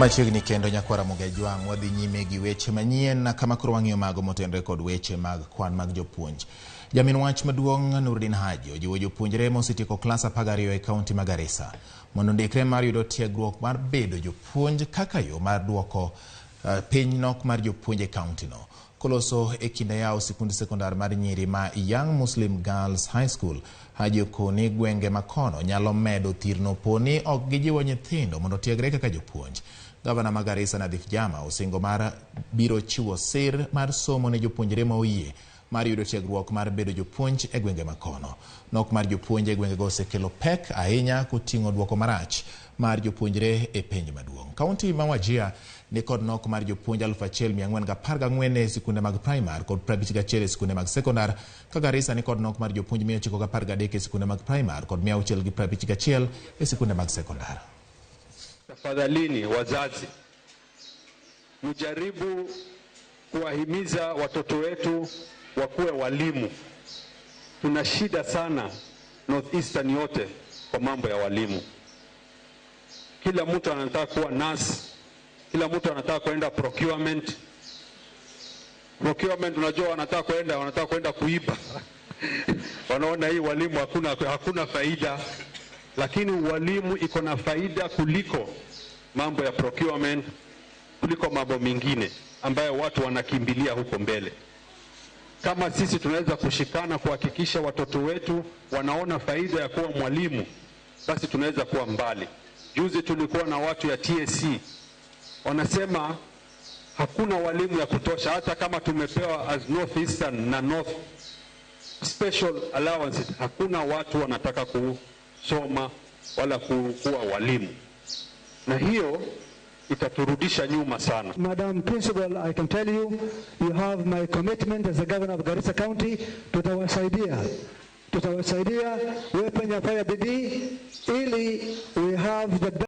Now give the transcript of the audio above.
Machiegni kendo nyakwara Mugejwang' wadhi nyime gi weche manyien kama koro wang'iyo mago motenore kod weche mag kwan mag jopuonj. Jamin wach maduong' Nurdin Haji ojiwo jopuonjre mosetieko klas 12 e kaunti ma Garissa mondo ondikre mar yudo tiegruok mar bedo jopuonj kaka yo mar duoko piny nok mar jopuonj e kauntino. Koloso e kinde yawo sikund sekondar mar nyiri ma Young Muslim Girls High School, Haji okoni gwenge makono nyalo medo thirno poni ok gijiwo nyithindo mondo otiegre kaka jopuonj. Gavana ma Garissa Nadhif Jama osingo mar biro chiwo sir mar somo ne jopuonjre ma oyie mar yudo tiegruok mar bedo jopuonj e gwenge makono. Nok mar jopuonj e gwengego osekelo pek ahinya koting'o duoko marach mar jopuonjre e penj maduong'. Kaunti ma Wajir ni kod nok mar jopuonj 1414 e sikunde mag primar kod 51 e sikunde mag sekondar, ka Garissa ni kod nok mar jopuonj 913 e sikunde mag primar kod 651 e sikunde mag sekondar. Tafadhalini wazazi, mjaribu kuwahimiza watoto wetu wakuwe walimu. Tuna shida sana North Eastern yote kwa mambo ya walimu. Kila mtu anataka kuwa nurse, kila mtu anataka kwenda procurement. Procurement, unajua wanataka kwenda kuiba. Wanaona hii walimu hakuna faida, lakini walimu iko na faida kuliko mambo ya procurement, kuliko mambo mengine ambayo watu wanakimbilia huko mbele. Kama sisi tunaweza kushikana kuhakikisha watoto wetu wanaona faida ya kuwa mwalimu, basi tunaweza kuwa mbali. Juzi tulikuwa na watu ya TSC wanasema hakuna walimu ya kutosha, hata kama tumepewa as North Eastern na North special allowances, hakuna watu wanataka kusoma wala kuwa walimu, na hiyo itaturudisha nyuma sana. Madam Principal, I can tell you, you have my commitment as the governor of Garissa County. Tutawasaidia. Tutawasaidia, wewe penya fanya bidii ili we have the